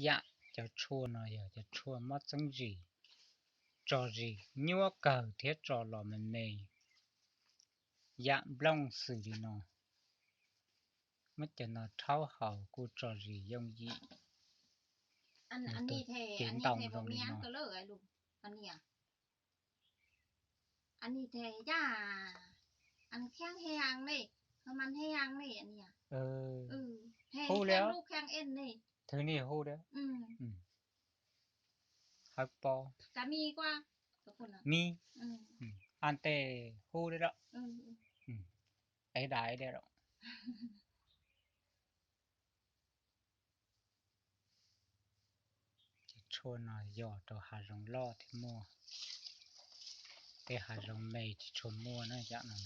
Yam cov tshuaj no yog cov tshuaj mob txeeb zis, tso zis nyuaj kawg thiab tso los me me. Yam nplooj xws li no, muab cov no rhaub haus kuj tso zis yooj yim. Ces ntoo zoo li no. Hu li, thwv ni hu li, hawb pob, mi, an tes hu li lawm, es dais li lawm. Ces tshuaj no yog rau hav zoov loj thiaj muaj, tej hav zoov me tsis tshua muaj na yam no.